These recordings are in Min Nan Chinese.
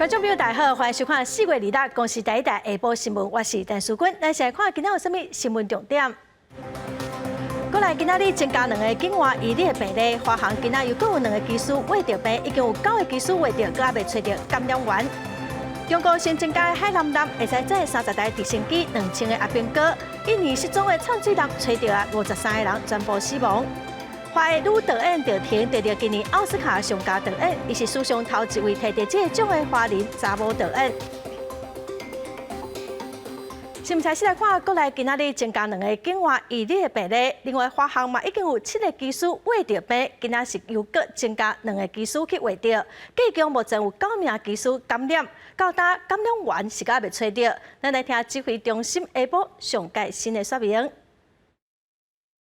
觀眾朋友大家好，歡迎收看4月26公視第一台下晡新聞，我是陳淑君。咱先來看今仔有啥物新聞重點。過來今仔日增加兩个境外移入的病例，華航今仔又閣有兩个機師秽著病，已經有九个機師秽著，閣猶未揣著感染源。中國新增加海南男會使載30台直升機，2000个阿兵哥，印尼失蹤的泅水男揣著啊，53个人全部死亡。華裔女導演趙婷得著今年奧斯卡上佳導演，伊是史上頭一位提著這个獎的華人查某導演。新聞開始來看，國內今仔日增加兩个境外移入的病例，另外華航嘛已經有七个機師秽著病，今仔是又閣增加兩个機師去秽著，計共目前有九名機師感染，到今感染源是猶未揣著。咱來聽指揮中心下晡上蓋新的說明。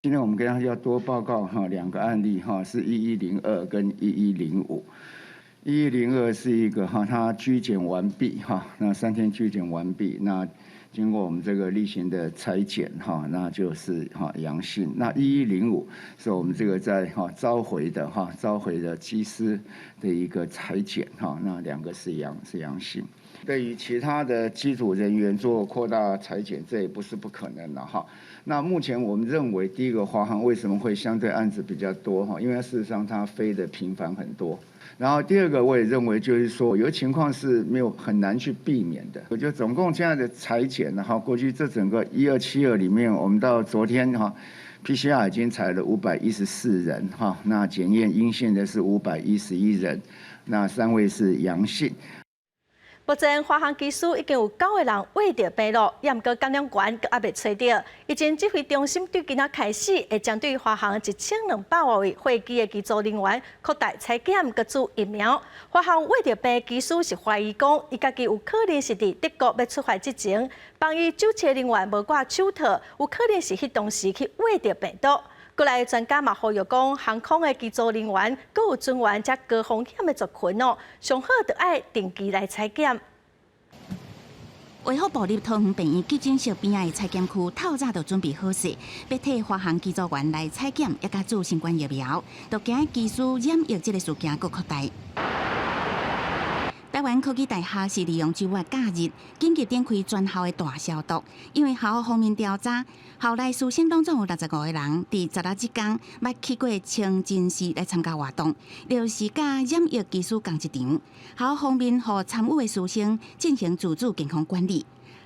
今天我們跟大家多報告哈兩個案例哈，是1102跟1105。1102是一個哈，他居檢完畢哈，那3天居檢完畢，那經過我們這個例行的採檢哈，那就是哈陽性。那1105是我們這個在哈召回的哈召回的機師的一個採檢哈，那兩個是陽性。對於其他的機組人員做擴大採檢，這也不是不可能的哈。那目前我們認為，第一個華航為什麼會相對案子比較多哈？因為事實上它飛的頻繁很多。然後第二個，我也認為就是說，有情況是沒有很難去避免的。我覺得總共現在的採檢，然後過去這整個1272裡面，我們到昨天哈，PCR 已經採了514人哈，那檢驗陰性的是511人，那三位是陽性。目前華航機師已經有九个人秽著病咯，也毋過感染源閣猶未揣著。疫情指揮中心對今仔開始會針對華航1200多位貨機的機組人員擴大採檢，閣注疫苗。華航秽著病機師是懷疑講，伊家己有可能是佇德國欲出發之前，幫伊酒測人員無掛手套，有可能是彼當時去秽著病毒。國內專家嘛呼籲講，航空的機組人員，閣有船員遮高風險的族群哦，上好著愛定期來採檢。衛福部佇桃園病院急診室邊仔的採檢區，透早就準備好勢，欲替華航機組員來採檢，也佮注新冠疫苗，就驚機師染疫這个事件閣擴大。台灣科技大學是利用周末假日緊急展開全校的大消毒，因為學校方面調查，校內師生攏總有65个人，佇十六這工捌去過清真寺來參加活動，就是佮染疫機師仝一場。學校方面予參與的師生進行自主健康管理，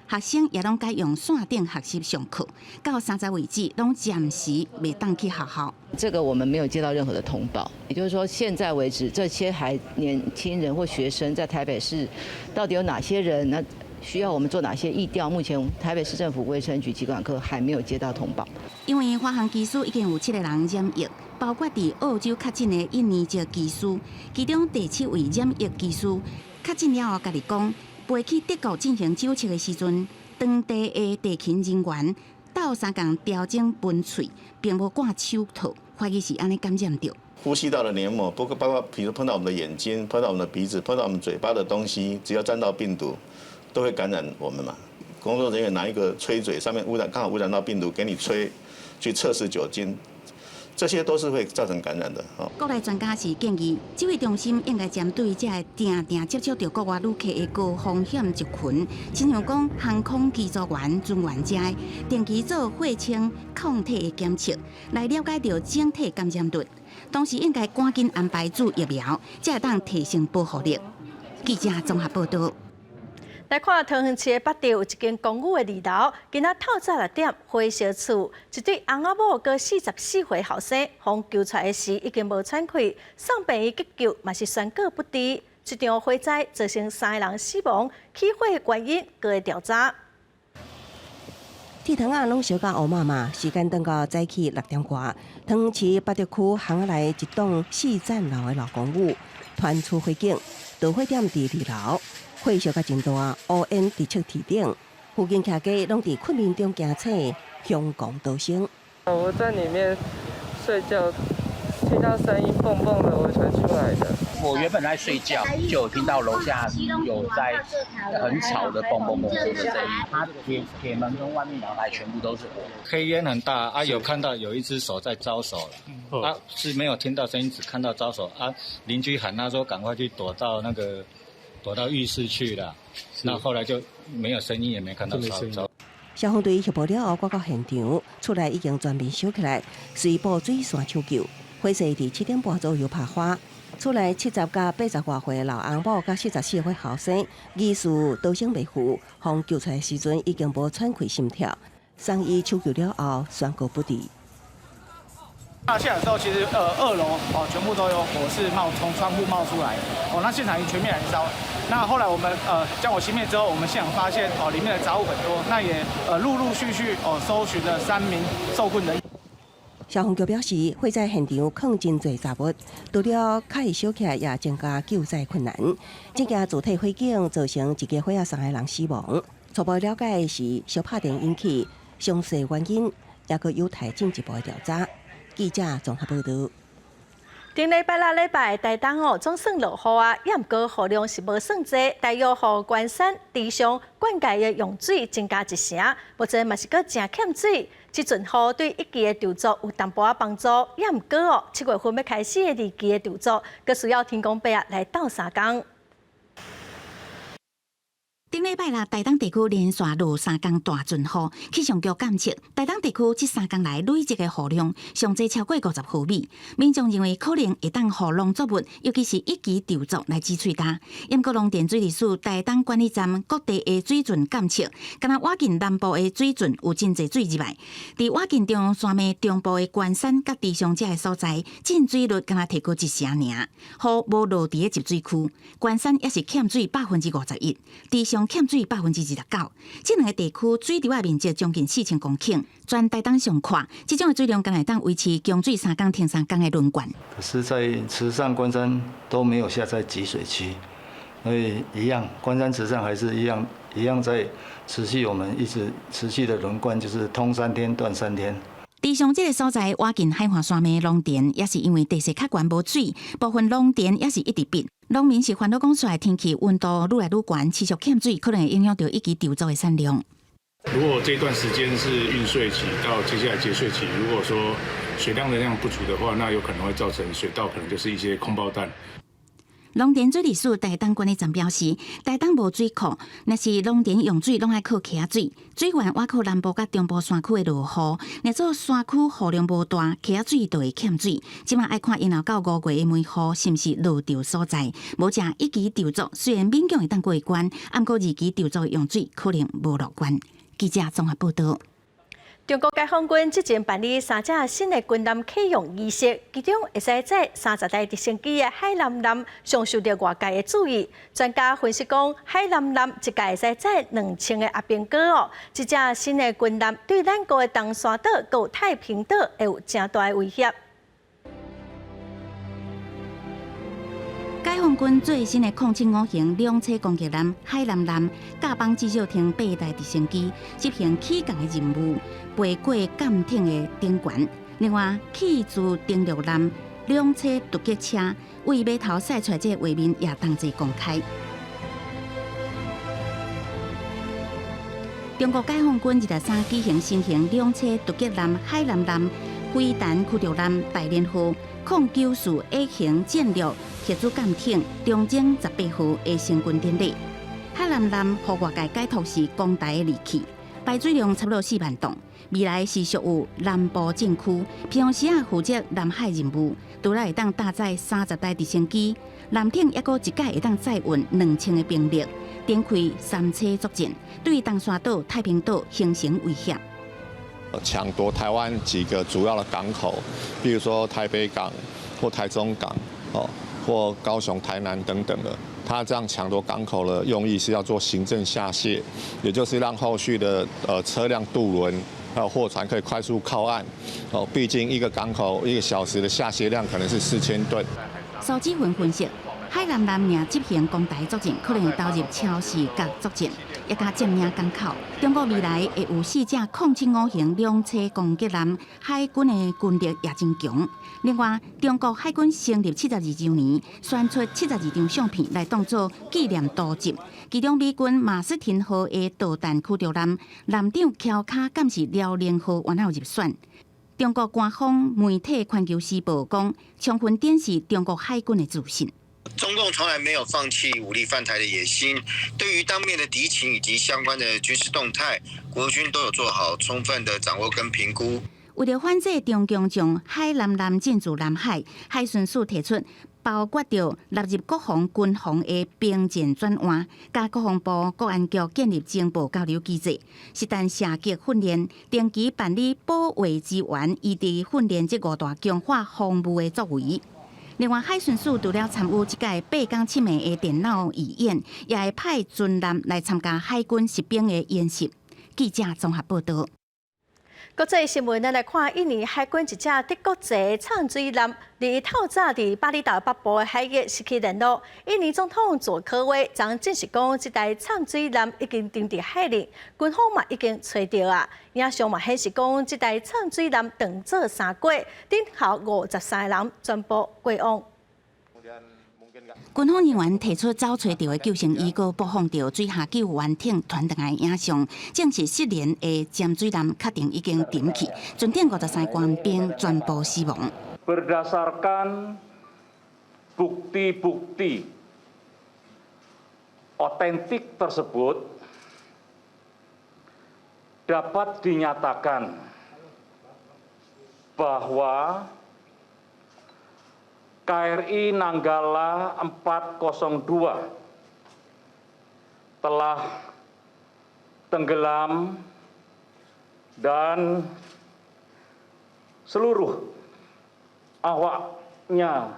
學生也攏改用線頂學習上課，到30為止攏暫時袂當去學校。這個我們沒有接到任何的通報，也就是說，現在為止，這些還年輕人或學生在台北市到底有哪些人？那需要我們做哪些疫調？目前台北市政府衛生局疾管科還沒有接到通報。因為華航機師已經有七個人染疫，包括佇澳洲確診的印尼籍機師，其中第七位染疫機師確診了後，家己講飛去德國進行酒測的時陣，當地的地勤人員鬥相共調整噴喙，並無掛手套，懷疑是按呢感染著。呼吸道的黏膜，包括包括，比如碰到我們的眼睛、碰到我們的鼻子、碰到我們嘴巴的東西，只要沾到病毒，都會感染我們嘛。工作人員拿一個吹嘴，上面污染剛好污染到病毒，給你吹，去測試酒精，這些都是會造成感染的。國內專家是建議，指揮中心應該針對這个定定接觸著國外旅客的高風險族群，親像講航空機組員、船員遮，定期做血清抗體的檢測，來了解著整體感染率。同時應該趕緊安排注疫苗，才會當提升保護力。記者綜合報道。來看桃園市的八德有一間公寓的二樓，今仔透早6點火燒厝，一對翁仔某閣44歲後生，予救出來的時已經無喘氣，送病院急救嘛是宣告不治。這場火災造成三个人死亡，起火的原因閣會調查。鐵窗仔攏燒甲烏麻麻，時間轉到早起6點外，桃園市八德區巷仔內一棟四層樓的老公寓，傳出火警，導火點佇二樓。火燒甲真大，烏煙直衝天頂，附近徛家攏佇困眠中驚醒，響狂逃生。我在裡面睡覺，聽到聲音蹦蹦的，我才出來的。我原本在睡覺，就有聽到樓下有在很吵的嘣嘣嘣的聲音。它鐵門跟外面陽台全部都是火，黑煙很大啊，有看到有一隻手在招手了，啊，是沒有聽到聲音，只看到招手啊。鄰居喊他說趕快去躲到那個躲到浴室去了。那後來就沒有聲音，也沒看到燒。消防隊協報了後，趕到現場，厝內已經全面燒起來，隨撥水線搶救。火勢佇7點半左右拍花，厝內70佮80外歲的老翁某佮44歲後生，疑似逃生袂赴，予救出來時陣已經無喘氣心跳，送醫搶救了後宣告不治。大下的時候，其實2樓哦全部都有火勢冒從窗戶冒出來，哦那現場已經全面燃燒。那後來我們將火熄滅之後，我們現場發現哦裡面的雜物很多，那也陸陸續續哦搜尋了3名受困人。消防局表示，火災現場囥真濟雜物，除了較會燒起來，也增加救災困難。這件主體火警造成一家伙仔三個人死亡。初步了解是燒拍電引起，詳細原因猶閣有待進一步的調查。記者綜合報道。頂禮拜六禮拜台東哦，總算落雨啊，也毋過雨量是無算濟，大約予關山、池上灌溉的用水增加一成，目前嘛是閣誠欠水。這陣雨對一季的稻作有淡薄仔幫助，也毋過哦，7月份欲開始的二季的稻作，閣需要天公伯仔來鬥相共。頂禮拜六，台東地區連續落3工大陣雨，氣象局監測台東地區這3工來累積的雨量上濟超過50毫米。民眾認為可能會當予農作物，尤其是一季稻作來止喙焦。毋過農田水利署台東管理站各地的水準監測，敢若倚近南部的水準有真濟水入來。佇倚近中央山脈中部的關山佮池上這个所在，進水率敢若提高一成爾，雨無落佇咧集水區，關山猶是欠水51%，池上欠水29%，這兩个地區水池仔面積將近4000公頃，全台東上闊，這種的水量敢若會當維持供水3工停3工的輪灌。可是，在池上、關山都沒有下在集水區，所以一樣，關山池上還是一樣，一樣在持續，我們一直持續的輪灌，就是通3天斷3天。池上這个所在，倚近海岸山脈農田，也是因為地勢較懸無水，部分農田也是一直變。農民是煩惱講，煞天氣溫度愈來愈懸，持續欠水，可能會影響到一季稻作的產量。如果這段時間是孕穗期到接下來結穗期，如果說水量的量不足的話，那有可能會造成水稻可能就是一些空包彈。農田水利署台東管理站表示，台東無水庫，若是農田用水攏愛靠溪仔水，水源倚靠南部佮中部山區的落雨。若做山區雨量無大，溪仔水就會欠水。這馬愛看延後到5月的梅雨是毋是落著所在，無才一季稻作雖然勉強會當過關，毋過二季稻作用水可能無樂觀。記者綜合報道。中國解放軍之前辦理三隻新的軍艦啟用儀式，其中會使載30台直升機的海南艦上受著外界的注意。專家分析講，海南艦一架會使載2000个阿兵哥哦，這隻新的軍艦對咱國的東沙島佮太平島會有誠大的威脅。解放軍最新的075型兩棲攻擊艦海南艦，駕放至少停8台直升機，執行起降的任務，飛過艦艇的頂懸。另外，氣自登陸艦兩棲突擊車為碼頭曬出來這个畫面也同齊公開。中國解放軍23舉行新型兩棲突擊艦海南艦、飛彈驅逐艦大連號、094 A 型戰略核子艦艇長征18號的成軍典禮。海南艦予外界解讀是攻台的利器，排水量差不多4萬噸。未來是屬於南部戰區，平常時啊負責南海任務，除了會當搭載30台直升機，艦艇猶閣一擺會當載運2000个兵力，展開三棲作戰，對東沙島、太平島形成威脅。搶奪台灣幾個主要的港口，比如說台北港或台中港，哦，或高雄、台南等等的。他這樣搶奪港口的用意是要做行政下卸，也就是讓後續的車輛渡輪還有貨船可以快速靠岸。哦，畢竟一個港口一個小時的下卸量可能是4000噸。蘇志雲分析，海南艦若執行攻台作戰，可能會投入超視角作戰，也加佔領港口。中國未來會有四隻075型兩棲攻擊艦，海軍的軍力也真強。另外，中國海軍成立72週年，選出72張相片來當做紀念圖集。其中，美軍馬斯廷號的導彈驅逐艦艦長喬卡，敢是遼寧號原來有入選。中國官方媒體《環球時報》講，充分展示中國海軍的自信。中共從來沒有放棄武力犯台的野心，對於當面的敵情以及相關的軍事動態，國軍都有做好充分的掌握跟評估。為著反制中共將海南艦進駐南海，海巡署提出包括著納入國防軍防的兵艦轉換，佮國防部國安局建立情報交流機制，實彈射擊訓練，定期辦理保衛支援、異地訓練這五大強化防務的作為。另外，海巡署除了參與這屆8江7暝的電腦預演，也會派船艦來參加海軍實兵的演習。記者綜合報道。國際新聞，咱來看印尼海軍一隻德國製泅水艦，佇透早佇巴厘島北部的海域失去聯絡。印尼總統佐科威昨證實講，這台泅水艦已經沉佇海裡，軍方嘛已經揣著啊。影像嘛顯示講，這台泅水艦當做三過，頂頭53個人全部過往。軍方人員提出走揣著的救生衣，閣播放著水下救援艇傳轉來的影像，證實失聯的潛水艦確定已經沉去，船頂53官兵全部死亡。 Berdasarkan bukti-bukti otentik tersebut dapat dinyatakan bahwa KRI Nanggala 402 telah tenggelam dan seluruh awaknya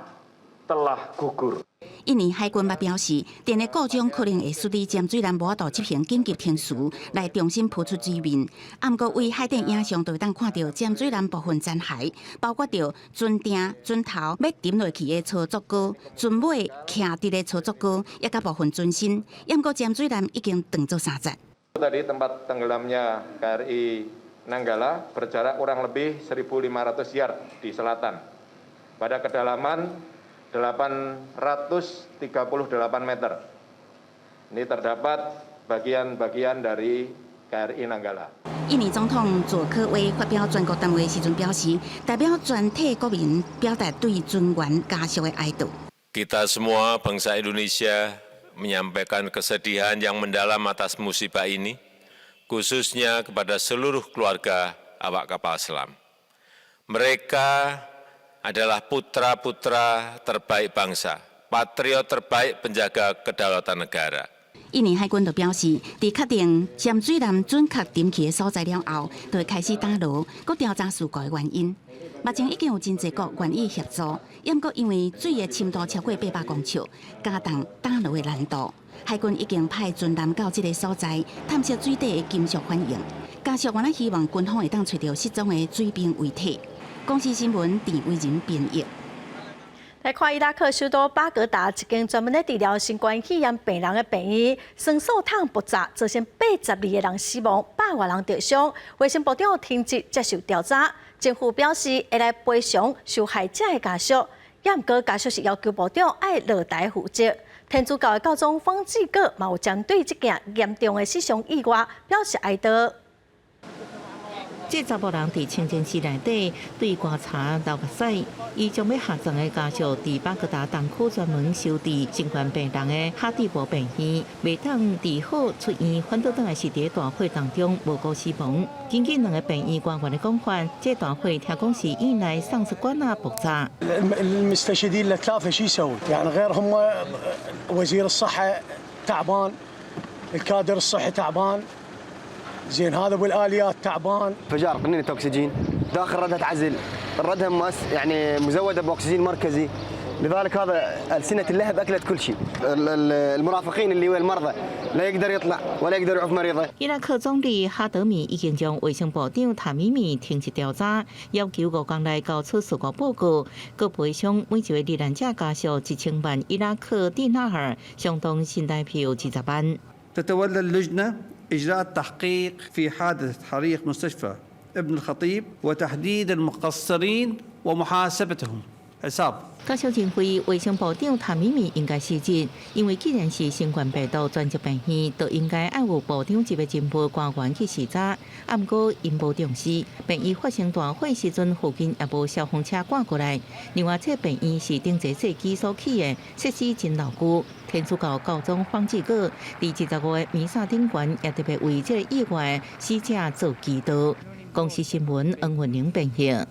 telah gugur. 印尼海軍嘛表示，電力故障可能會使得潛水艦無法度執行緊急程序來重新浮出水面。啊，毋過對海底影像就會當看著潛水艦部分殘骸，包括著船埕、船頭欲沉落去的操作桿、船尾徛佇的操作桿，抑佮部分船身。毋過潛水艦已經斷做三節。 Tadi tempat tenggelamnya KRI Nanggala berjarak kurang lebih 1.500 yard di selatan pada kedalaman 838 meter. Ini terdapat bagian-bagian dari KRI Nanggala. 印尼總統佐科威發表全國談話時陣表示，代表全體國民表達對船員家屬的哀悼。 Kita semua bangsa Indonesia menyampaikan kesedihan yang mendalam atas musibah ini, khususnya kepada seluruh keluarga awak kapal selam. Mereka adalah putra-putra terbaik bangsa, patriot terbaik penjaga kedaulatan negara. 印尼海軍就表示，佇確定潛水艦準確沉去的所在了後，就會開始打撈，閣調查事故的原因。目前已經有真濟國願意協助，毋過因為水的深度超過800公尺，加重打撈的難度。海軍已經派船艦到這个所在探測水底的金屬反應。家屬原來希望軍方會當揣著失蹤的水兵遺體。公視新聞鄭偉仁編譯。來看伊拉克首都巴格達一間專門咧治療新冠肺炎病人的病院，酸素桶爆炸，造成82個人死亡，百外人著傷。衛生部長停職接受調查，政府表示會來賠償受害者的家屬，也毋過家屬是要求部長愛落台負責。天主教的教宗方濟各嘛有針對這件嚴重的死傷意外表示哀悼。這查埔人佇清真寺內底對棺材流目屎，伊將欲下葬的家屬佇巴格達東區專門收治新冠病人的哈蒂博病院，袂當治好出院，反倒轉來是佇大火當中無辜死亡。根據兩个病院官員的講法，這大火聽講是院內送出管仔爆炸。 المستشهدين الثلاثة شو يسوي؟ يعني غير هم وزير الصحة تعبان، الكادر الصحي تعبان، زين هذا بالآليات تعبان. انفجار قنينة أكسجين داخل ردهة عزل، الردهة ماس يعني مزودة بأكسجين مركزي، لذلك هذا ألسنة اللهب أكلت كل شيء. المرافقين اللي هو المرضى لا يقدر يطلع ولا يقدر يعوف مريضه. 伊拉克總理哈德米已經將衛生部長塔米米停職調查，要求5天內交出事故報告，閣賠償每一位罹難者家屬1000萬伊拉克第納爾，相當新台幣20萬。 تتولى اللجنة إجراء التحقيق في حادثة حريق مستشفى ابن الخطيب وتحديد المقصرين ومحاسبتهم. حساب。家屬認為，衛生部長塔米米應該辭職，因為既然是新冠病毒專責病院，就應該愛有部長級的人物官員去視察。啊，毋過𪜶無重視，病院發生大火時陣，附近也無消防車趕過來。另外，這病院是頂濟世紀所起的，設施真老舊。天主教教宗方濟各佇25个彌撒頂懸，也特別為這個意外死者做祈禱。公視新聞黃雲玲編譯。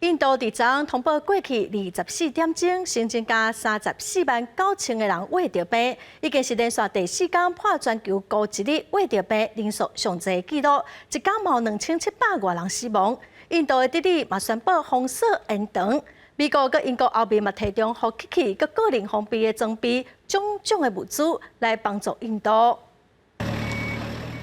印度佇昨昏通報過去24點鐘，新增加34萬9千个人患著病，已經是連續第四工破全球孤一日患著病人數上濟紀錄，一工嘛有2700外人死亡。印度的德里嘛宣布封鎖延長。美國佮英國後面嘛提供呼吸器佮個人防備的裝備，種種的物資來幫助印度。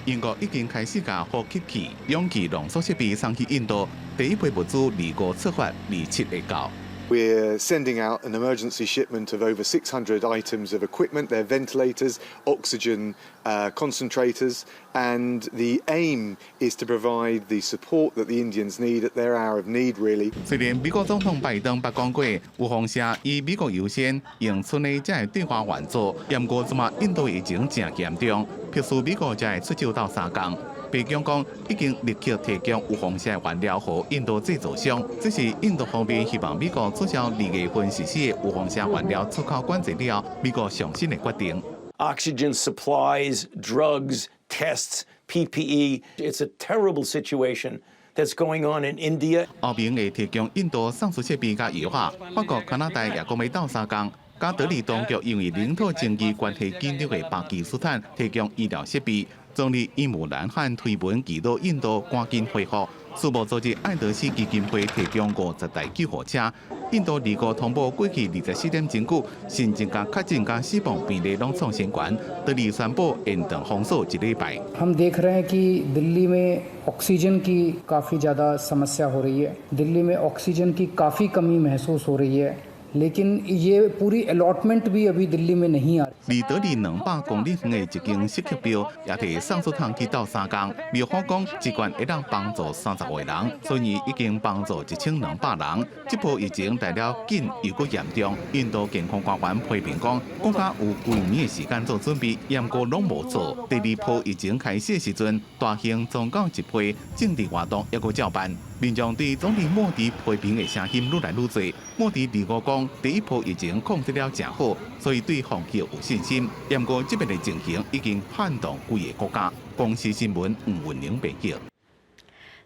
英國已經開始共呼吸器、氧氣濃縮設備送去印度，第一批物資25出發，27會到。 We're sending out an emergency shipment of over 600 items of equipment. They're ventilators, oxygen concentrators, and the aim is to provide the support that the Indians need at their hour of need, really. 雖然美國總統拜登捌講過，有風險以美國優先，用村內才會對華援助。毋過這馬印度疫情誠嚴重，迫使美國才會出手鬥相共。白宮講已經立刻提供有放射原料予印度製造商，這是印度方面希望美國取消2月份實施的有放射原料出口管制了後，美國上新的決定。 Oxygen supplies, drugs, tests, PPE. It's a terrible situation that's going on in India. 歐盟會提供印度送出設備佮藥仔，法國、加拿大也講欲鬥相共。佮德里當局因為領土爭議關係緊張的巴基斯坦提供醫療設備。總理伊姆蘭汗推文祈禱印度趕緊恢復。世貿組織愛德斯基金會提供50台救護車。印度25通報過去24點鐘久，新增加確診佮死亡病例攏創新懸，德里宣布延長封鎖一禮拜。 हम देख रहे हैं कि दिल्ली में ऑक्सीजन की काफ़ी ज़्यादा समस्या हो रही है। दिल्ली में ऑक्सीजन की काफ़ी कमी महसूस हो रही है, लेकिन ये पूरी अलॉटमेंट भी अभी दिल्ली में नहीं आ 離德里200公里遠的一間錫克廟，也提送出通去鬥相共。廟方講，這罐會當幫助30萬人，所以已經幫助1200人。這波疫情來了緊又閣嚴重，印度健康官員批評講，國家有幾年的時間做準備，毋過攏無做。第二波疫情開始的時陣，大型宗教集會、政治活動猶閣照辦。民眾對總理莫迪批評的聲音愈來愈濟。莫迪25講，第一波疫情控制了誠好，所以對防疫有信心。毋過這擺的情形已經撼動規个國家。公視新聞吳雲玲報道。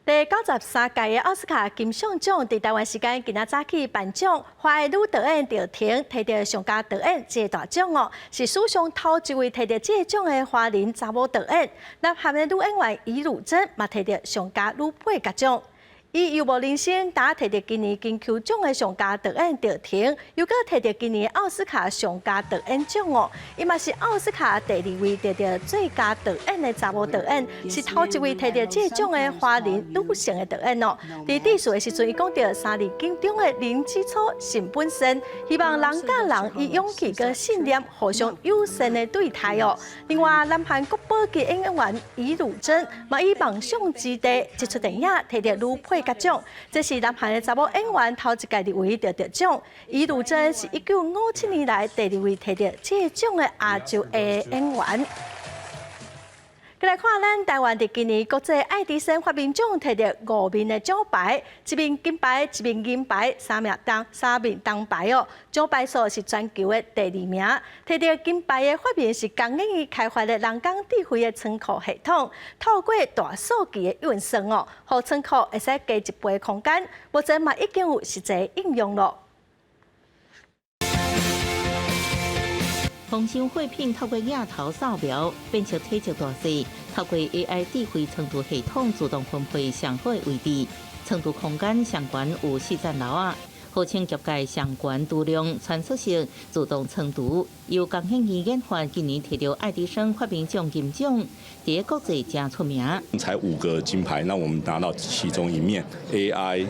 第93屆的奧斯卡金像獎佇台灣時間今仔早起頒獎，華裔女導演趙婷提著上佳導演這個大獎哦，是史上頭一位提著這個獎的華人查某導演。南韓的女演員尹汝貞嘛提著上佳女配角獎。以遊牧人生打提著今年金球獎的上佳導演趙婷，又閣提著今年奧斯卡上佳導演獎哦。伊嘛是奧斯卡第二位得著最佳導演的查某導演，是頭一位提著這個獎的華人女性的導演哦。佇致辭的時陣，伊講著三字經中的人之初性本善，希望人佮人以勇氣佮信念互相友善的對待哦。另外，南韓國寶級演員尹汝貞嘛以夢想之地這齣電影提著女配角獎，這是南韓的查某演員頭一屆入圍著得獎。尹汝貞是1957年來第二位提著這個獎的亞洲裔演員。來看咱台灣佇今年國際愛迪生發明獎提著五面的獎牌，一面金牌，一面銀牌，三面銅牌哦。獎牌數是全球的第二名。提著金牌的發明是工研院開發的人工智慧的倉庫系統，透過大數據的運算哦，予倉庫會使加一倍空間。目前嘛已經有實際應用囉。豐收貨品透過鏡頭掃描，變成體積大細，透過 AI 智慧倉儲系統自動分配上好的位置，倉儲空間上懸有四層樓仔，號稱業界上懸多量穿梭式自動倉儲，由工研院研發，今年提著愛迪生發明獎金獎，佇國際誠出名。才五個金牌，那我們拿到其中一面 AI，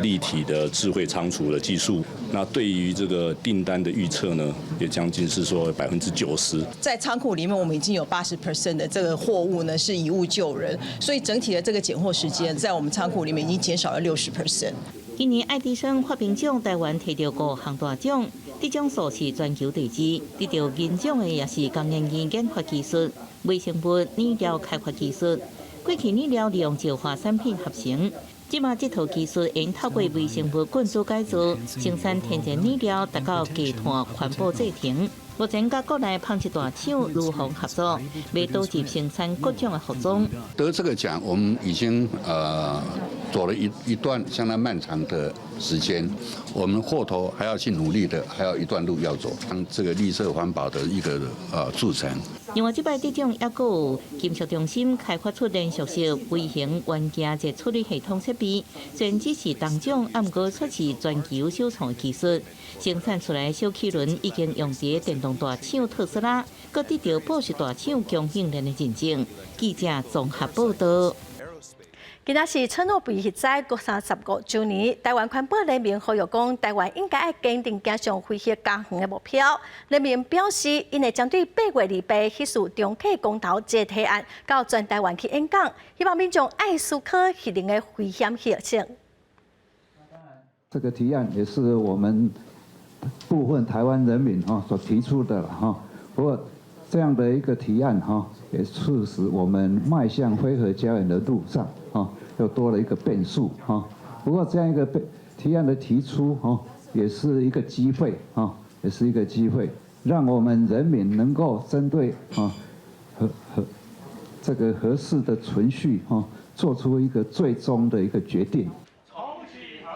立體的智慧倉儲的技術。那對於這個訂單的預測呢，也將近是說90%。在倉庫裡面，我們已經有80% 的這個貨物呢是已物救人，所以整體的這個揀貨時間在我們倉庫裡面已經減少了60%。今年愛迪生發明獎台灣提著五項大獎，得獎數是全球第二，得著銀獎的也是工研院研發技術、微生物染料開發技術。過去染料利用石化產品合成，這馬這套技術會透過微生物菌株改造，生產天然染料，達到低碳環保製程。目前佮國內紡織大廠如虹合作，欲導入生產各種的服裝。得這個獎，我們已經走了一段相當漫長的時間，我們後頭還要去努力的，還有一段路要走。當這個綠色環保的一個鑄成。另外，這擺得獎猶閣有金屬中心開發出連續式微型元件熱處理系統設備，雖然只是銅獎，毋過卻是全球首創技術，生產出來的小齒輪已經用佇電動大廠特斯拉，閣得著寶石大廠供應鏈的認證。記者綜合報道。今仔是車諾比核災過35週年，台灣環保聯盟呼籲講，台灣應該愛堅定行向非核家園的目標。聯盟表示，𪜶會針對8月28彼事中客公投這個提案，到全台灣去演講，希望民眾愛思考核能的危險性。這個提案也是我們部分台灣人民哈所提出的了哈。不過這樣的一個提案哈，也促使我們邁向非核家園的路上哈，又多了一個變數哈。不過這樣一個提案的提出哈，也是一個機會哈，也是一個機會，讓我們人民能夠針對啊核這個核四的存續哈，做出一個最終的一個決定。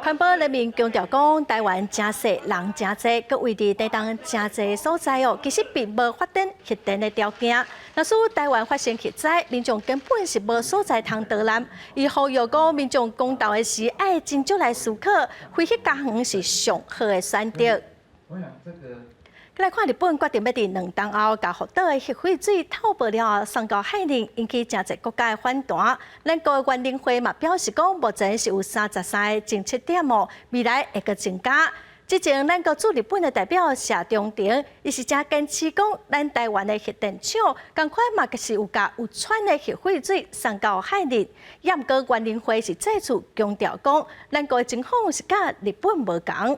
環保聯盟強調講，台灣誠細，人誠濟，閣位佇地動誠濟所在哦，其實並無發展核電的條件。若使台灣發生核災，民眾根本是無所在通逃難。伊呼籲講，民眾公投的時，愛斟酌來思考，非核家園是上好的選擇。來看日本決定欲佇2冬後，共福島的核廢水透報了後送到海裡，引起誠濟國家的反彈。咱國原能會嘛表示講，目前是有33個偵測點哦，未來會閣增加。之前咱國駐日本的代表謝長廷，伊是誠堅持講，咱台灣的核電廠仝款嘛，是有共有氚的核廢水送到海裡。也毋過原能會是再次強調講，咱國的情況是佮日本無仝。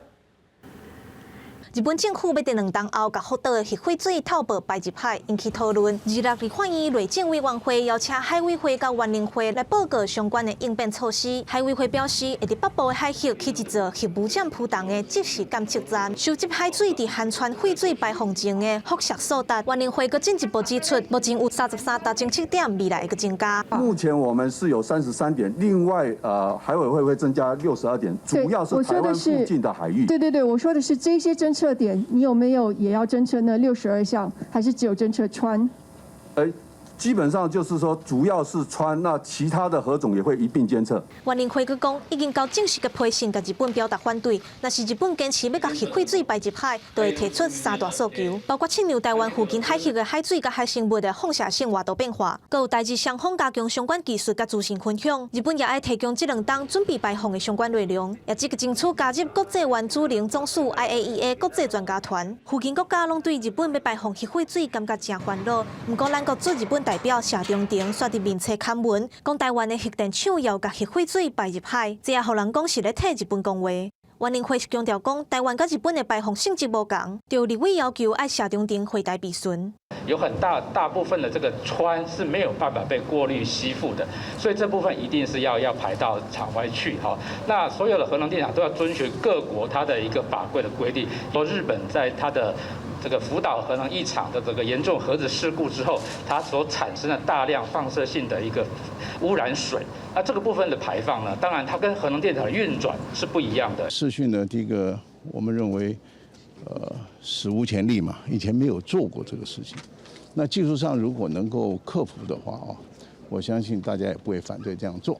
日本政府欲佇2冬後，共福島的核廢水透報排入海，引起討論。26立法院內政委員會邀請海委會佮原能會來報告相關的應變措施。海委會表示，會佇北部的海域起一座核污染浮動的即時監測站，收集海水佇含氚廢水排放前的輻射數值。原能會閣進一步指出，目前有33達偵測點，未來會閣增加。目前我們是有33點，另外海委會會增加62點，主要是台灣附近的海域。對對對，我說的是這些偵測點，你有沒有也要偵測那62項，還是只有偵測氚？基本上就是說，主要是氚，那其他的核種也會一併監測。原能會閣講，已經交正式的批信，共日本表達反對。若是日本堅持欲共核廢水排入海，就會提出三大訴求，包括測量台灣附近海域的海水佮海生物的放射性活度變化，閣有台日雙方加強相關技術佮資訊分享。日本也愛提供這2冬準備排放的相關內容，也積極爭取加入國際原子能總署 IAEA 國際專家團。附近國家攏對日本欲排放核廢水感覺誠煩惱，毋過咱國駐日本代表謝長廷煞佇面冊刊文，講台灣的核電廠也有共核廢水排入海，這也予人講是咧替日本講話。原能會是強調講，台灣佮日本的排放性質無仝，就立委要求愛謝長廷回台備詢。有很大大部分的這個氚是沒有辦法被過濾吸附的，所以這部分一定是要排到場外去哈。那所有的核能電廠都要遵循各國它的一個法規的規定，說日本在它的這個福島核能一廠的這個嚴重核子事故之後，它所產生的大量放射性的一個污染水，那這個部分的排放呢，當然它跟核能電廠的運轉是不一樣的。視訊呢，第一個我們認為，史無前例嘛，以前沒有做過這個事情。那技術上如果能夠克服的話啊，我相信大家也不會反對這樣做。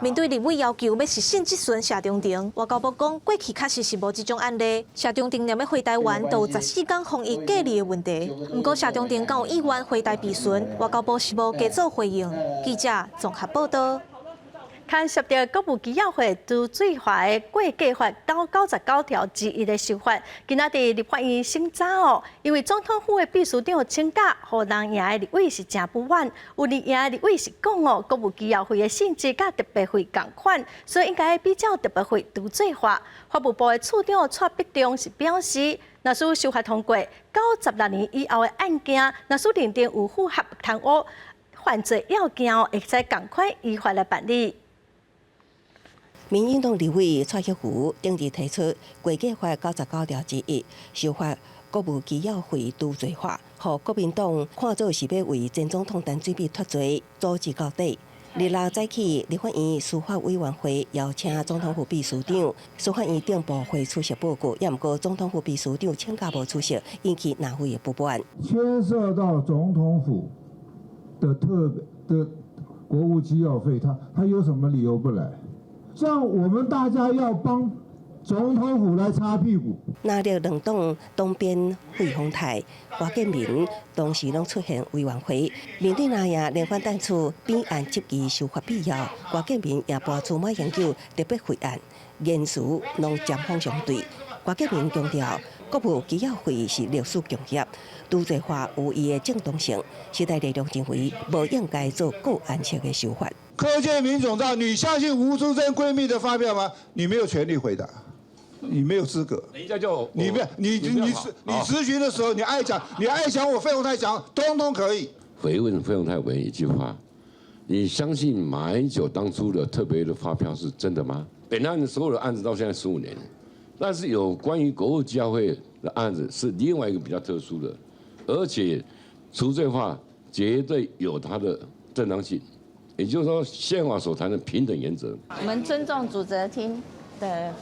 面對立委要求欲實信質詢謝長廷，外交部講過去確實是無這種案例。謝長廷若欲回台灣，都有14天防疫隔離的問題。毋過謝長廷敢有意願回台備詢，外交部是無加做回應。記者綜合報道。牽涉著國務機要費除罪化的國計法99條之一的修法，今仔佇立法院審查哦。因為總統府的秘書長請假，予人贏的立委是誠不滿。有人贏的立委是講哦，國務機要費的性質佮特別費仝款，所以應該比照特別費除罪化。法務部的處長蔡必中是表示，若使修法通過，96年以後的案件，若使認定有符合貪污犯罪要件，會使仝款依法來辦理。民進黨立委蔡克福頂日提出國計法99條之一修法國務機要費除罪化，予國民黨看做是欲為前總統陳水扁脫罪，阻止到底。日六早起，立法院司法委員會邀請總統府秘書長、司法院頂部會出席報告，也毋過總統府秘書長請假無出席，引起藍委的不滿。牽涉到總統府的特的國務機要費，他有什麼理由不來？像我們大家要幫總統府來擦屁股。藍綠兩黨黨鞭費鴻泰、郭建民同時攏出現委員會，面對藍營連番彈出扁案質疑修法必要，郭建民也搬出馬英九特別費案，言辭攏針鋒相對。郭建民強調，國務機要費是歷史共業，除罪化有伊的正當性，時代力量認為無應該做個案式的修法。柯建銘總召，你相信吳淑珍閨蜜的發票嗎？你沒有權利回答，你沒有資格。等一下就你別你你你質詢的時候，你愛講你愛講我費鴻泰講，通通可以。回問費鴻泰委員一句話：你相信馬英九當初的特別的發票是真的嗎？本案所有的案子到現在15年，但是有關於國務機要費的案子是另外一個比較特殊的，而且除罪化絕對有它的正當性。也就是說，憲法所談的平等原則。我們尊重主責廳的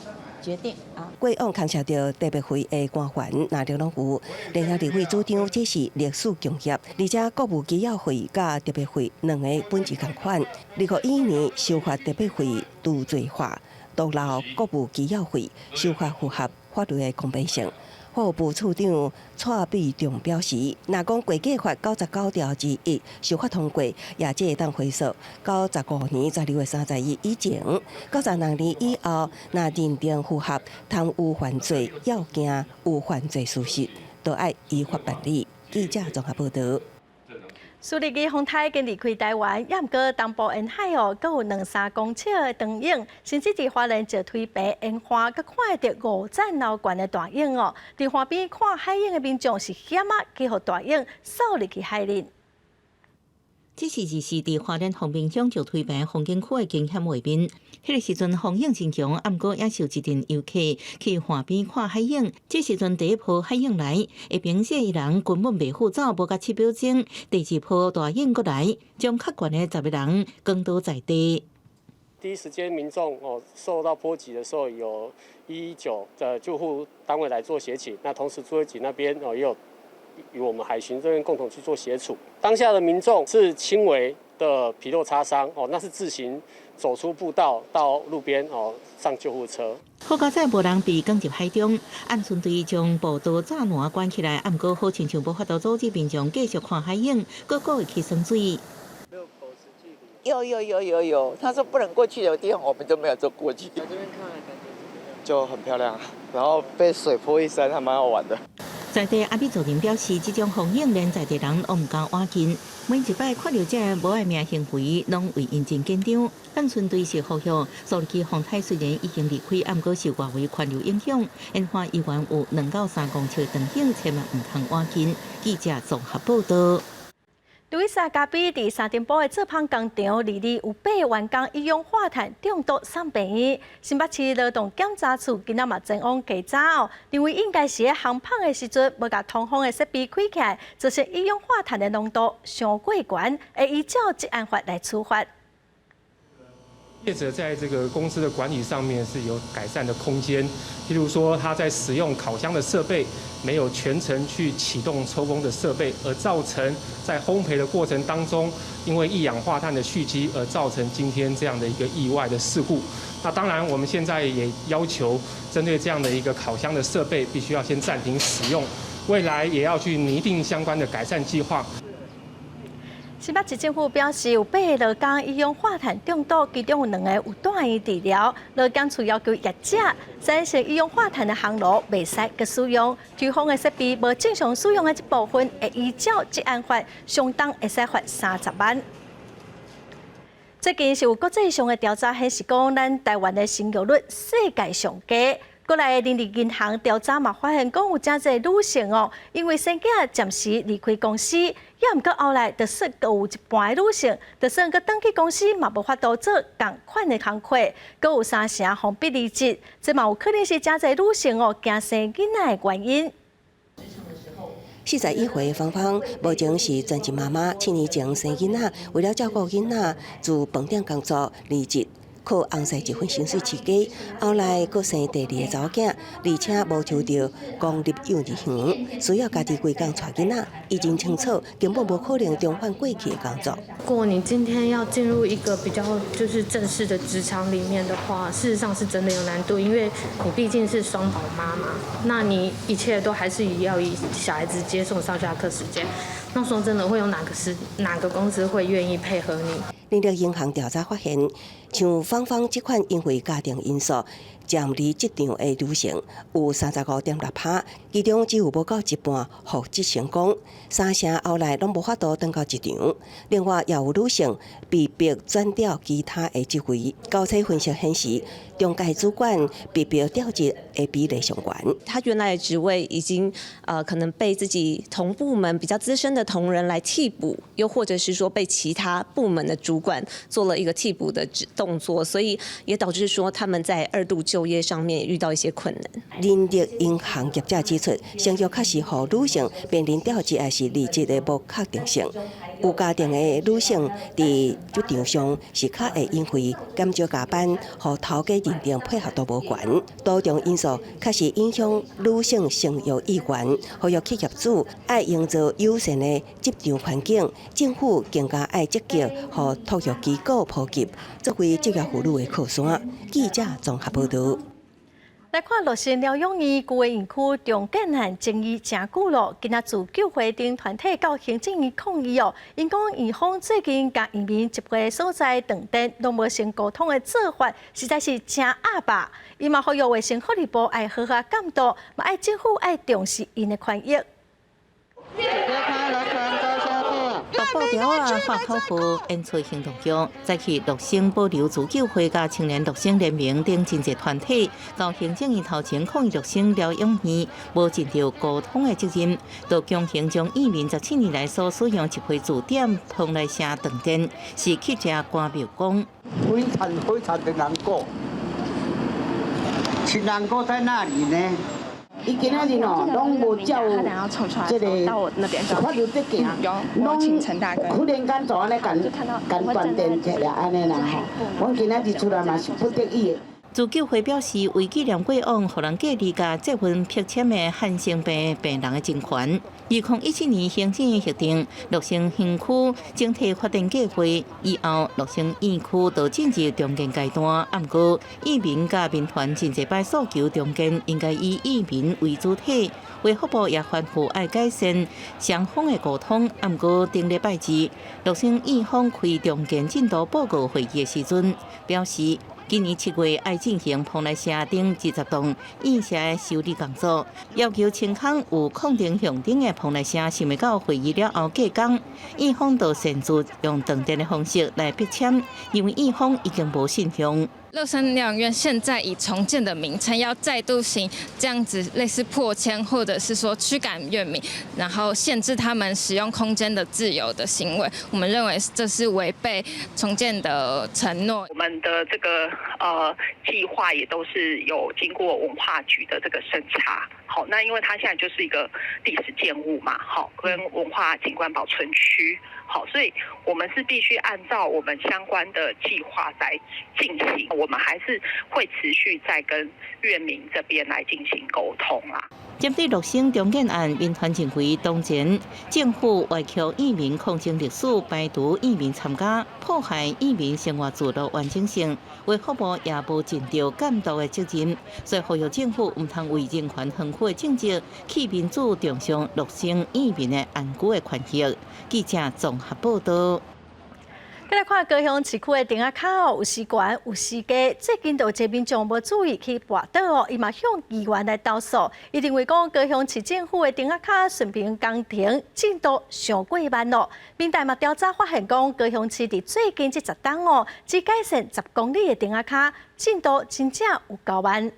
決定啊。過往牽涉著特別費的官員，藍綠攏有。聯合立委主張這是歷史共業，而且國務機要費佮特別費兩個本質仝款。2021年修法特別費除罪化，獨留國務機要費修法符合法律的公平性。法務部處長蔡必仲表示，若講國計法99條之一修法通過，也只會當回溯95年12月31日以前，96年以後，若認定符合貪污犯罪要件有犯罪事實，都愛依法辦理。記者綜合報導。蘇力基風台已經離開台灣，也毋過東部沿海哦，閣有兩三公尺的長湧，甚至佇花蓮石推坪沿岸，閣看會著五層樓懸的大湧哦。佇岸邊看海湧的民眾是險仔，去予大湧掃入去海裡。這是二四佇花蓮豐濱鄉石推坪風景區的驚險畫面。彼個時陣風湧真強，毋過也是有一陣遊客去岸邊看海湧。這時陣第一波海湧來，下爿這伊人根本袂赴走，無共七秒鐘。第二波大湧閣來，將較懸的10個人扛倒在地。第一時間民眾哦受到波及的時候，有119的救護單位來做協勤，那同時智慧警那邊哦也有與我們海巡這邊共同去做協處。當下的民眾是輕微的皮肉擦傷哦，那是自行走出步道到路邊哦上救護車。好佳哉無人被捲入海中，岸巡隊將步道柵欄關起來，毋過好親像無法度阻止民眾繼續看海湧，閣閣會去耍水。有有有有有，他說不能過去的地方，我們就沒有走過去。在這邊看感覺怎麼樣？就很漂亮，然後被水潑一身，還蠻好玩的。在地阿美族人表示，這種風湧連在地人攏毋敢倚近。每一擺看著這無愛命行為，攏為𪜶真緊張。岸巡隊是呼籲，蘇力基風台雖然已經離開，毋過受外圍環流影響，沿岸依然有2到3公尺長湧，千萬毋通倚近。記者綜合報導。路易莎咖啡佇三重埔的製麭工廠，二二有八員工一氧化碳中毒送病院。新北市勞動檢查處今仔嘛前往稽查哦，認為應該是佇烘麭的時陣，無共通風的設備開起來，造成一氧化碳的濃度傷過懸，會依照職安法來處罰。業者在這個公司的管理上面是有改善的空間，譬如說他在使用烤箱的設備沒有全程去啟動抽風的設備，而造成在烘焙的過程當中，因為一氧化碳的蓄積而造成今天這樣的一個意外的事故。那當然，我們現在也要求針對這樣的一個烤箱的設備，必須要先暫停使用，未來也要去擬定相關的改善計劃。新北市政府表示，有八个勞工一氧化碳中毒，其中有兩个有住院治療。勞檢處要求業者，產生一氧化碳的烘爐袂使閣使用，吹風的設備無正常使用的這部分，會依照職安法，相當會使罰30萬。最近是有國際上的調查顯示，講咱台灣的生育率世界上低。國內的人力銀行調查嘛，發現講有誠濟女性哦，因為生囝暫時離開公司，也毋過後來就算閣有一半的女性，就算閣轉去公司嘛，無法度做仝款的工課，閣有三成予逼離職，這嘛有可能是誠濟女性哦驚生囡仔的原因。41歲芳芳，目前是全職媽媽，7年前生囡仔，為了照顧囡仔，自飯店工作離職。靠翁婿一份薪水飼家，後來閣生第二个查某囝，而且無抽著公立幼兒園，需要家己規工帶囡仔，伊真清楚，根本無可能重返過去的工作。如果你今天要進入一個比較就是正式的職場裡面的話，事實上是真的有難度，因為你畢竟是雙寶媽嘛，那你一切都還是要以小孩子接送上下課時間。那說真的，會有哪個公司會願意配合你？人力銀行調查發現，像芳芳這款因為家庭因素暫離職場的女性，有35.6%，其中只有無夠一半復職成功，三成後來攏無法度轉到職場。另外，也有女性被迫轉調其他的職位。高層分析顯示，中階主管被迫調職的比例上懸。他原來的職位已經可能被自己同部門比較資深的同仁來替補，又或者是說被其他部門的主管做了一個替補的動作，所以也導致說他們在二度就業上面遇到一些困難。人力銀行業者指出，生育確實予女性面臨調職抑是離職的無確定性。有家庭的女性佇職場上是較會因為減少加班，予頭家認定配合度無懸，多重因素確實影響女性生育意願。呼籲企業主愛營造友善的職場環境，政府更加愛積極予托育機構普及，作為職業婦女的靠山。記者綜合報導。來看樂生療養院舊的院區重建案爭議誠久咯，今仔自救會等團體到行政院抗議哦，𪜶講院方最近共院民集會所在斷電攏無先溝通的做法，實在是誠鴨霸。伊嘛呼籲衛生福利部愛好好監督，嘛愛政府愛重視𪜶的權益。布條仔，喊口號，演出行動劇，早起樂生保留自救會佮青年樂生聯盟等真濟團體，到行政院頭前抗議樂生療養院無盡著溝通的責任，就強行將院民17年來所使用集會據點蓬萊社斷電，是乞食趕廟公。非常非常的難過，是難過在哪裡呢？伊今仔日哦，攏無照這个法律得行，攏忽然間就按呢共共斷電起來按呢啦吼。阮今仔日出來嘛是不得已的。自救會表示，為紀念過往予人隔離佮這份迫遷的漢生病病人的人權。2017年行政院核定樂生園區整體發展計劃以後，樂生院區就進入重建階段。毋過，院民佮民團真濟擺訴求重建應該以院民為主體，衛福部也吩咐愛改善雙方的溝通。毋過，頂禮拜二，樂生院方開重建進度報告會議的時陣，表示，今年7月愛進行蓬萊社頂20棟院舍的修理工作，要求清空有抗電響燈的蓬萊社，想袂到會議了後隔工，院方就擅自用斷電的方式來逼遷，認為院方已經無信用。樂生療養院現在以重建的名稱，要再度行這樣子類似迫遷，或者是說驅趕院民，然後限制他們使用空間的自由的行為，我們認為這是違背重建的承諾。我們的這個計劃也都是有經過文化局的這個審查。好，那因為它現在就是一個歷史建物嘛，好，跟文化景觀保存區。好，所以我們是必須按照我們相關的計劃來進行，我們還是會持續在跟院民這邊來進行溝通啦。針對樂生重建案，民團認為當前政府歪曲移民抗爭歷史，排除移民參加，破壞移民生活聚落完整性，衛福部也無盡著監督的責任，所以呼籲政府毋通為人權園區的政績，棄民主重傷樂生移民的安居的權益。記者綜合報道。來看高雄市區的埕仔跤哦，有時懸有時低。最近就有一個民眾無注意去跋倒哦，伊嘛向議員來投訴。伊認為講高雄市政府的埕仔跤順平工程進度傷過慢咯。民代嘛調查發現講，高雄市佇最近這10冬哦，只改善10公里的埕仔跤，進度真正有夠慢。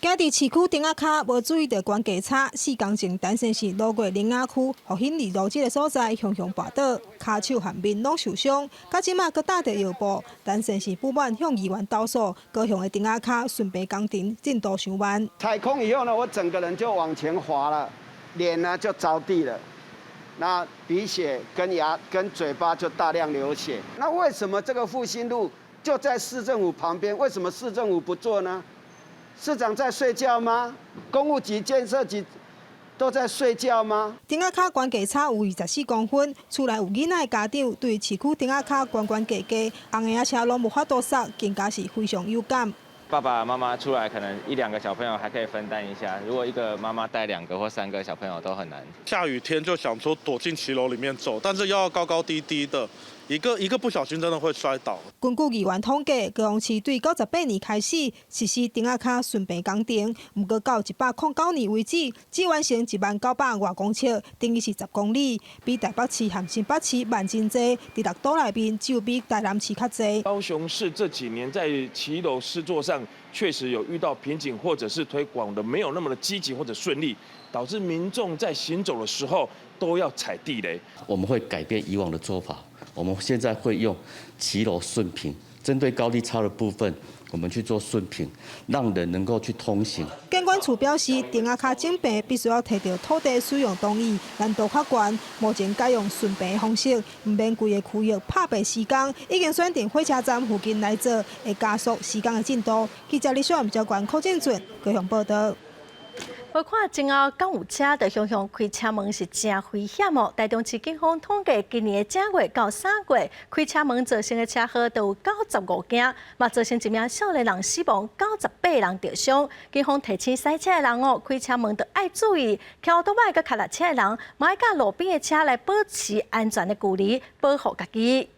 行佇市區埕仔跤，無注意著懸低差。4工前，陳先生路過苓仔區復興二路這个所在，雄雄跋倒，跤手和面攏受傷，到這馬閣搭著藥布。陳先生不滿向議員投訴，高雄的埕仔跤順平工程進度傷慢。踩空以後呢，我整個人就往前滑了，臉呢就着地了，那鼻血跟牙跟嘴巴就大量流血。那為什麼這個復興路就在市政府旁邊？為什麼市政府不做呢？市長在睡覺嗎？工務局、建設局都在睡覺嗎？埕仔跤懸低差有24公分，厝內有囡仔的家長對市區埕仔跤懸懸低低，紅的車攏無法度剎，更加是非常有感。爸爸媽媽出來，可能一兩個小朋友還可以分擔一下。如果一個媽媽帶兩個或三個小朋友都很難。下雨天就想說躲進騎樓裡面走，但是又要高高低低的，一個一個不小心真的會摔倒。根據議員統計，高雄市對98年開始實施埕仔跤順平工程，毋過到109年為止，只完成1萬900外公尺，等於是10公里，比台北市和新北市慢真濟。佇六都內面，只有比台南市較濟。高雄市這幾年在騎樓施作上確實有遇到瓶頸，或者是推廣的沒有那麼的積極或者順利，導致民眾在行走的時候都要踩地雷。我們會改變以往的做法，我們現在會用騎樓順平，針對高低差的部分，我們去做順平，讓人能夠去通行。建管處表示，埕仔跤整平必須要提著土地使用同意，難度較懸。目前改用順平的方式，毋免規个區域拍平施工，已經選定火車站附近來做，會加速施工的進度。記者李小文、趙冠柯正俊高雄報道。無看前後敢有車，就雄雄開車門是誠危險哦。台中市警方統計，今年的正月到3月，開車門造成的車禍都有95件，嘛造成一名少年人死亡，98人著傷。警方提醒駛車的人哦，開車門著愛注意，騎歐多擺佮跤踏車的人，嘛愛佮路邊的車來保持安全的距離，保護家己。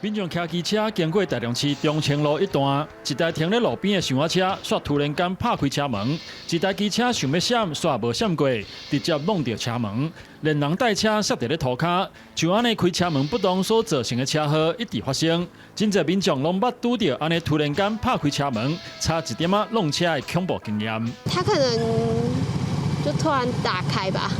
民眾騎機車經過台中市中清路一段，一台停咧路邊的小車，煞突然間拍開車門；一台機車想欲閃，煞無閃過，直接挵著車門，連人帶車摔佇咧塗跤。像按呢開車門不當所造成的車禍一直發生，真濟民眾攏捌拄著按呢突然間拍開車門，差一點仔挵車的恐怖經驗。他可能就突然打開吧，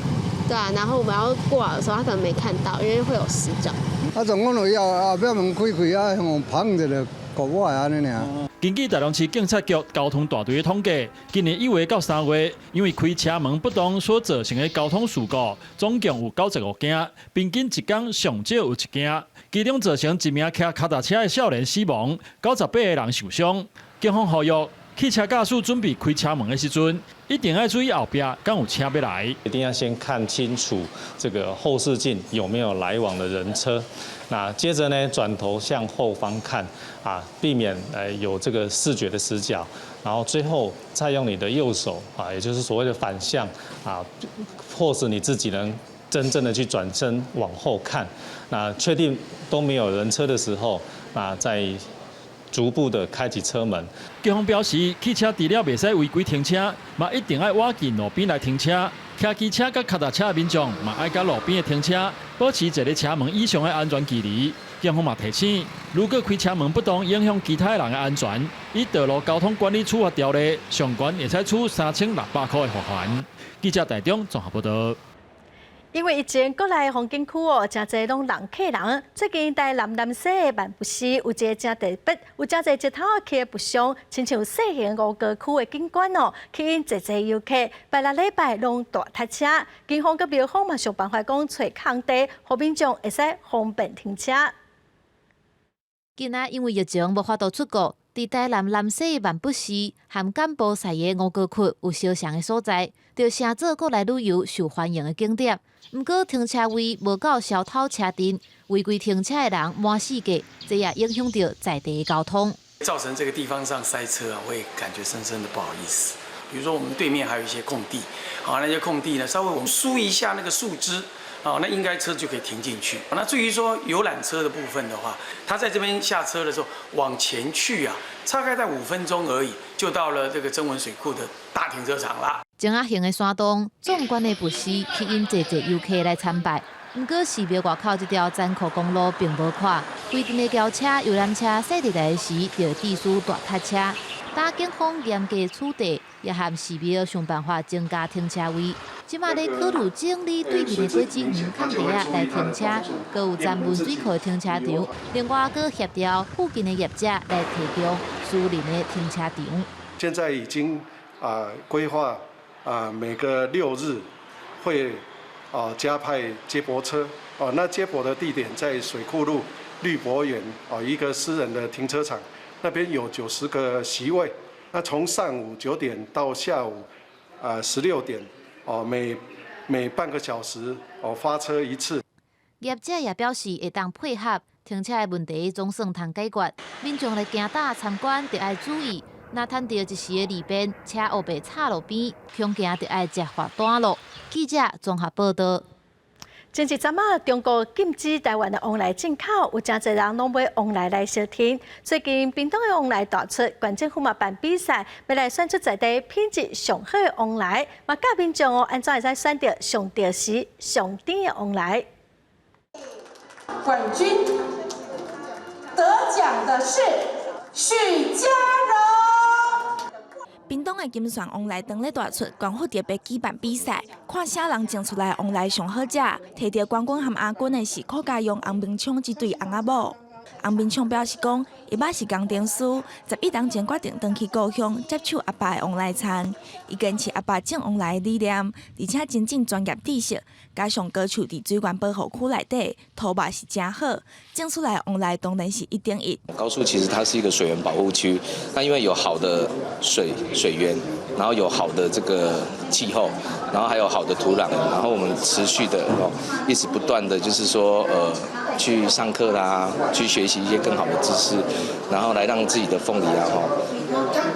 對啊，然後我們要過來的時候，他可能沒看到，因為會有死角。啊，總講就後後壁門開開啊，向砰一下，過我的按呢爾。根據台中市警察局交通大隊的統計，今年1月到3月，因為開車門不當所造成的交通事故，總共有95件，平均一工上少有一件。其中造成一名騎跤踏車的少年死亡，98個人受傷。警方呼籲，汽車駕駛準備開車門的時陣，一定愛注意後壁敢有車欲來。一定要先看清楚這個後視鏡有沒有來往的人車。那接着呢，轉頭向後方看，啊，避免有這個視覺的死角。然後最後再用你的右手啊，也就是所謂的反向啊，迫使你自己能真正的去轉身往後看。那確定都沒有人車的時候，那再逐步的開啟車門。警方表示，汽車除了袂使違規停車，嘛一定愛倚近路邊來停車。騎機車佮跤踏車的民眾嘛愛佮路邊的停車保持一个車門以上的安全距離。警方嘛提醒，如果開車門不當影響其他人的安全，依道路交通管理處罰條例，上懸會使處3600塊的罰款。記者台中綜合報道。因為疫情，國內風景區哦，誠濟攏人客人。最近台南南勢的萬佛寺有一个誠特別，有誠濟石頭仔起的佛像，親像細型吳哥窟的景觀哦，吸引濟濟遊客。拜六禮拜攏大塞車，警方佮廟方嘛想辦法講揣空地，予民眾會使方便停車。近來因為疫情無法度出國，佇台南南勢萬不寺和柬埔寨的吳哥窟有相像的所在，就成做國內旅遊受歡迎的景點。毋過停車位無夠小偷車陣，違規停車的人滿四界，這也影響著在地的交通。造成這個地方上塞車啊，我也感覺深深的不好意思。比如說我們對面還有一些空地，好，那些空地呢，稍微我們梳一下那個樹枝，哦，那應該車就可以停進去。那至於說遊覽車的部分的話，他在這邊下車的時候往前去啊，大概在5分鐘而已，就到了這個曾文水庫的大停車場啦。井仔型的山洞，壯觀的佛寺，吸引濟濟遊客來參拜。毋過寺廟外口這條殘酷公路並無寬，規陣的轎車、遊覽車駛入來時，就會致使大塞車。打警方嚴格取締，也和寺廟想辦法增加停車位。這馬咧考慮整理對面的果子園空地仔來停車，閣有專門水庫的停車場。另外，閣協調附近的業者來提供私人的停車場。現在已經啊規劃啊每個六日會啊加派接駁車哦，那接駁的地點在水庫路綠博園哦一個私人的停車場。那邊有90個席位，那從上午9點到下午16點，哦每半個小時哦發車一次。業者也表示會當配合停車的問題，總算通解決。民眾來行搭參觀，著愛注意，若趁著一時的利便，車烏白插路邊，恐驚著愛接罰單囉。記者綜合報道。前一陣仔，中國禁止台灣的旺梨進口，有誠濟人攏買旺梨來相添。最近，屏東的旺梨大出，縣政府嘛辦比賽，欲來選出在地品質上好的旺梨，嘛教民眾哦，按怎會使選著上著時、上甜的旺梨。冠軍得獎的是許家榮。屏東的金萱旺梨當咧大出，縣府特別舉辦比賽，看啥人種出來旺梨上好食。提著冠軍和亞軍的是柯家陽、洪明聰這對翁仔某。洪明聰表示講，伊爸是工程師，11冬前決定轉去故鄉接手阿爸的旺梨田。伊堅持阿爸種旺梨的理念，而且精進專業知識，加上高樹佇水源保護區內底土肉是誠好，種出來旺梨當然是一等一。高樹其實它是一個水源保護區，那因為有好的水源，然後有好的這個氣候，然後還有好的土壤，然後我們持續的哦，一直不斷的就是說去上課啦，去學習一些更好的知識，然後來讓自己的鳳梨啊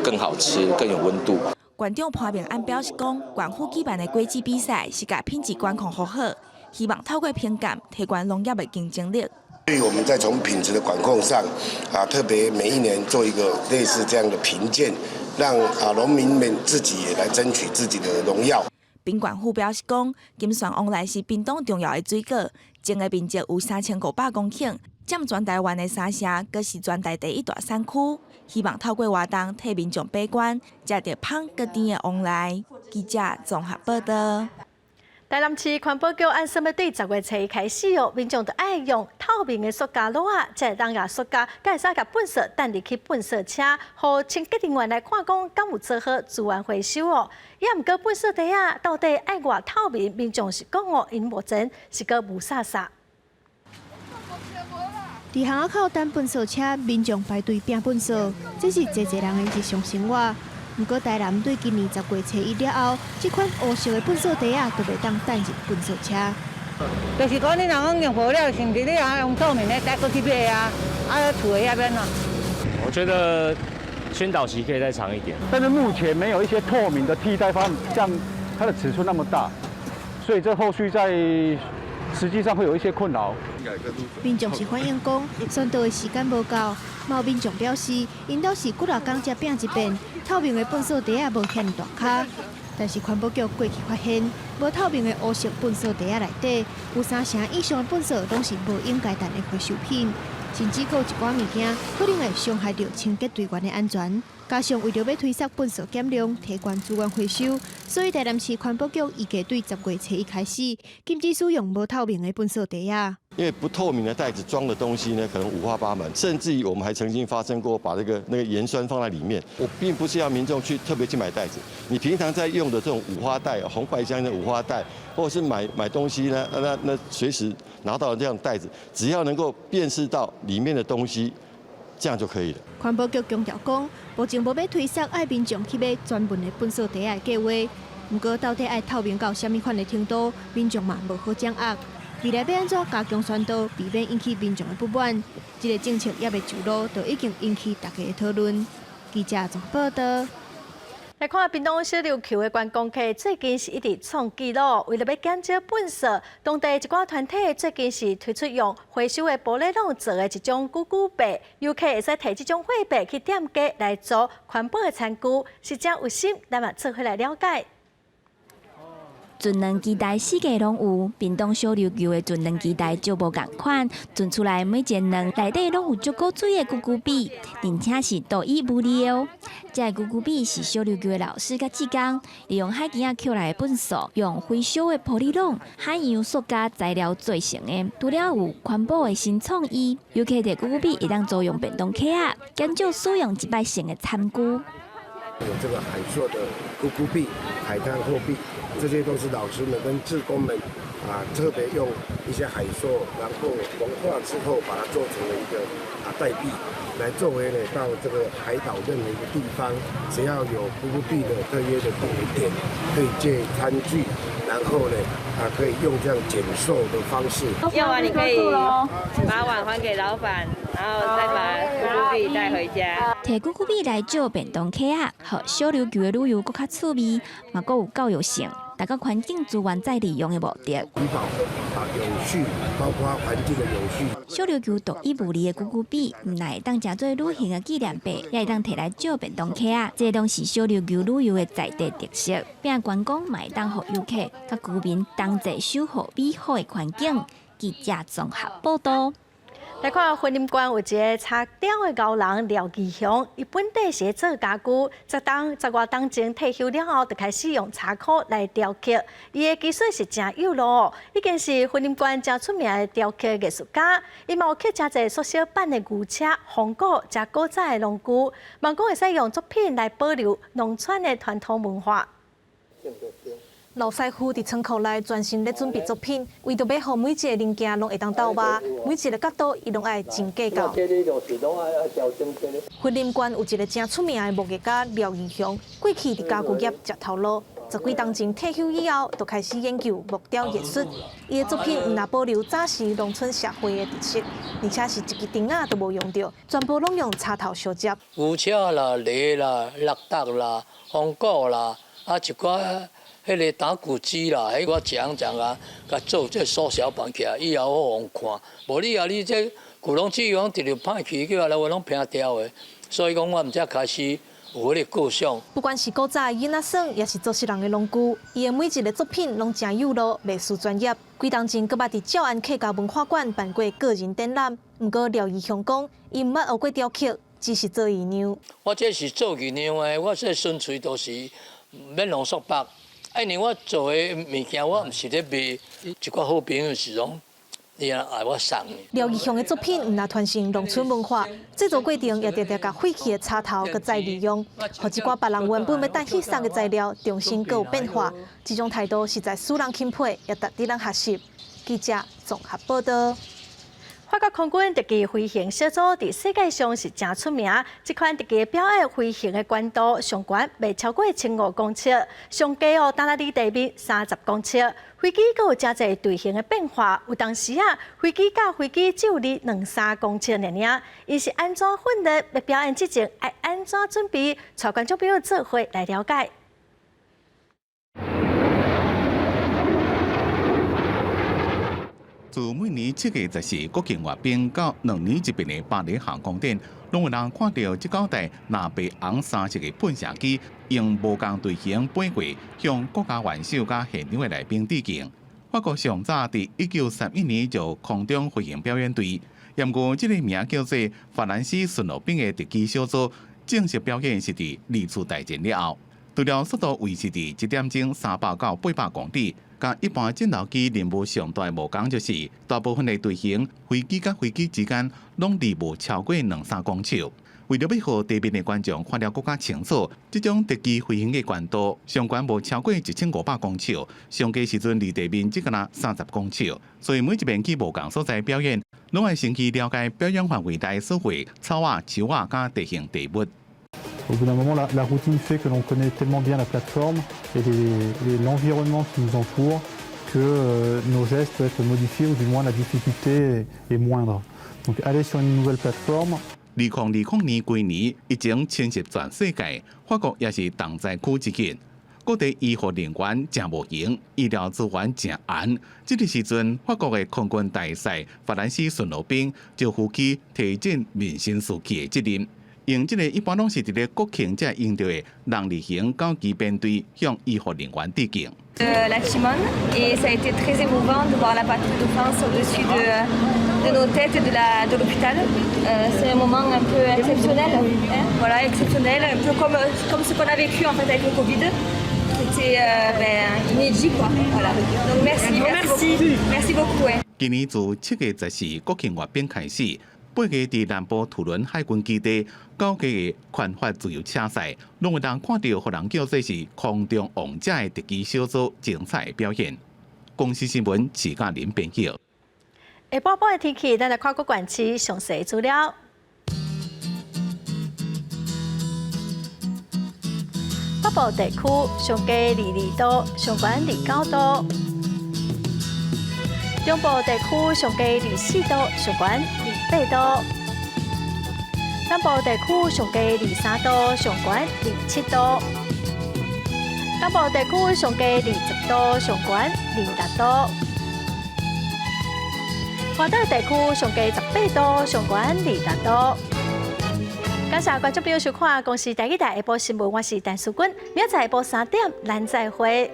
更好吃，更有溫度。縣長潘明安表示講，縣府舉辦的果子比賽是共品質管控予好，希望透過評鑑提懸農業的競爭力。所以我們在從品質的管控上，啊，特別每一年做一個類似這樣的評鑑，讓啊農民們自己也來爭取自己的榮耀。屏縣府表示講，金萱旺梨是屏東重要的水果，種的面積有3500公頃，佔全台灣的三成，閣是全台第一大產區。希望透過活動替民眾把關，食著芳閣甜的旺梨。記者綜合報道。台南市環保局按什麼對10月初一開始哦，民眾著愛用透明的塑膠袋仔，才會當共塑膠，才會使共糞埽擲入去糞埽車，予清潔人員來看講，敢有做好資源回收哦。也毋過糞埽袋仔到底愛偌透明，民眾是講哦，𪜶目前是閣霧煞煞。佇巷仔口等糞埽車，民眾排隊拚糞埽，這是濟濟人的日常生活。毋過台南對今年10月初一了後，這款烏色的糞埽袋仔就袂當擲入糞埽車。就是講你若講用無了，是毋是你也用透明的袋閣去買啊？啊，厝的遐邊啊。我覺得宣導期可以再長一點。但是目前沒有一些透明的替代方案，像它的尺寸那麼大，所以這後續在實際上會有一些困擾。民眾是反映講，宣導的時間無夠。嘛有民眾表示，𪜶都是幾若工才拚一遍，透明的糞埽袋仔無遐爾大跤。但是環保局過去發現，無透明的烏色糞埽袋仔內底，有三成以上的糞埽攏是無應該擲的回收品，甚至閣有一寡物件可能會傷害著清潔隊員的安全。加上為著欲推捒糞埽減量，提懸資源回收，所以台南市環保局預計對10月初一開始禁止使用無透明的糞埽袋仔。因為不透明的袋子裝的東西呢，可能五花八門，甚至於我們還曾經發生過把那個鹽酸放在裡面。我並不是要民眾去特別去買袋子，你平常在用的這種五花袋、紅白箱的五花袋，或者是買東西呢，那隨時拿到的這樣袋子，只要能夠辨識到裡面的東西這樣就可以了。環保局強調講，目前無欲推捒愛民眾去買專門的糞埽袋仔的計畫。毋過，到底愛透明到啥物款的程度，民眾嘛無好掌握。未來欲按怎加強宣導，避免引起民眾的不滿。這个政策猶未上路，就已經引起大家的討論。記者綜合報導。來看屏東小琉球的觀光客最近是一直創紀錄，為了欲減少糞埽，當地一寡團體最近是推出用回收的玻璃籠做的一種龜龜幣，遊客會使提這種貨幣去店家來做環保的餐具，是誠有心，咱嘛做伙來了解。船輪機台四界攏有，屏東小琉球的船輪機台就無仝款，船出來每一個輪內底攏有足古錐的龜龜幣，而且是獨一無二的哦。這个龜龜幣是小琉球的老師佮志工，利用海墘仔抾來的糞埽，用回收的玻璃籠、海洋塑膠材料做成的，除了有環保的新創意，遊客提龜龜幣會當租用便當盒仔，減少使用一擺性的餐具。有這個海塑的龜龜幣、海灘貨幣，這些都是老師們跟志工們啊，特別用一些海塑，然後融化之後，把它做成了一個啊代幣，來作為呢到這個海島任何一個地方，只要有龜龜幣的特約的點，可以借餐具，然後呢啊可以用這樣減塑的方式。用完你可以把碗還給老闆，然後再把龜龜幣帶回家。提龜龜幣來借便當盒仔，予小琉球的旅遊閣較趣味，嘛閣有教育性，達到環境資源再利用的目的。環保啊，永續，包括環境的永續。小琉球獨一無二的龜龜幣，毋但會當誠做旅行的紀念幣，也會當提來借便當盒仔，這攏是小琉球旅遊的在地特色。變觀光嘛會當予遊客佮居民同齊守護美好的環境。記者綜合報導。來看雲林縣有一个柴雕的高人廖義雄，伊本底是做家具，十外冬前退休了後，就開始用柴箍來雕刻。伊的技術是誠有路，已經是雲林縣誠出名的雕刻藝術家。伊嘛有刻誠濟縮小版的牛車、仿古、誠古早的農具，嘛講會使用作品來保留農村的傳統文化。老師傅佇倉庫內專心咧準備作品，為著欲予每一个零件攏會當鬥峇，每一个角度伊攏愛真計較。雲林縣有一个誠出名的木藝家廖義雄，過去佇家具業食頭路，十幾冬前退休以後，就開始研究木雕藝術。伊的作品毋但保留早時農村社會的特色，而且是一支釘仔都無用著，全部攏用柴頭相接。牛車啦、犁啦、轆笛啦、風鼓啦，啊一寡。彼个打鼓機啦，彼我一項一項啊，共做這縮小版起來，以後好予看。無你啊，你這舊攏只講直直歹去，叫來話攏拼掉的。所以講，我毋才開始有彼个構想。不管是古早的囡仔耍，抑是做穡人的農具，伊的每一个作品攏誠有路，袂輸專業。幾冬前，閣捌佇詔安客家文化館辦過個人展覽。毋過廖義雄講，伊毋捌學過雕刻，只是做藝娘。我這是做藝娘的，我這純粹都是免濃縮白。因為我做的物件，我毋是咧賣，一寡好朋友是講，伊愛我送的。廖義雄的作品毋但傳承農村文化，製作過程也常常共廢棄的柴頭閣再利用，予一寡別人原本欲當去送的材料，重新閣有變化。這種態度實在使人欽佩，也值得咱學習。記者綜合報導。法國空軍特技飛行小組佇世界上是誠出名。這款特技表演飛行的高度上懸袂超過1500公尺，上低哦，焦離地面30公尺。飛機閣有誠濟隊形的變化，有當時啊，飛機佮飛機只有離兩三公尺爾爾。𪜶是按怎訓練？欲表演之前愛按怎準備？帶觀眾朋友做伙來了解。自每年7月14國慶閱兵到2年一遍的巴黎航空展，攏有人看著這九台藍白紅三色的噴射機，用無仝隊形飛過，向國家元首佮現場的來賓致敬。法國上早佇1931年就空中飛行表演隊，毋過這个名叫做法蘭西巡邏兵的特技小組，正式表演是佇二次大戰了後。除了速度維持佇一點鐘300到800公里，佮一般戰鬥機任務上大無仝，就是大部分的隊形飛機佮飛機之間攏離無超過兩三公尺。為著欲予地面的觀眾看了閣較清楚，這種特技飛行的高度上懸無超過1500公尺，上低時陣離地面只敢若30公尺，所以每一遍去無仝所在表演，攏攏愛先去了解表演範圍內所有草仔、樹仔佮地形地物。 Au bout d'un moment, la routine fait que l'on connaît tellement bien la plateforme et l'environnement qui nous entoure que nos gestes peuvent être modifiés ou du moins la difficulté est moindre. Donc aller sur une nouvelle plateforme. 2020年規年疫情侵襲全世界，法國也是重災區之一。各地醫護人員誠無閒，醫療資源誠絚。這个時陣，法國的空軍大帥法蘭西巡邏兵就負起提振民心士氣的責任。用這个一般攏是佇咧國慶才用著的人字形九旗編隊向醫護人員致敬。 La Timone et ça a été très émouvant de voir la patrouille de France au-dessus de nos têtes et de l'hôpital. C'est un moment un peu exceptionnel, hein, voilà, exceptionnel, un peu comme ce qu'on a vécu en fait avec le Covid. C'était ben, inédit quoi. Voilà. Donc merci, merci, beaucoup. Merci beaucoup. Ouais. 今年自7月14國慶閱兵開始，8月佇南部圖倫海軍基地九架的環法自由車賽，攏會當看著予人叫做是空中王者的特技小組精彩表演。公視新聞徐嘉玲編輯。下晡晡的天氣，咱來看各縣市詳細資料。北部地區上低22度，上懸29度；中部地區上低24度，上懸28度；南部地區上低23度，上懸27度；東部地區上低20度，上懸26度；外島地區上低18度，上懸26度。感謝觀眾朋友收看《公視台語台下晡新聞》，我是陳淑君，明仔載下晡3點，咱再會。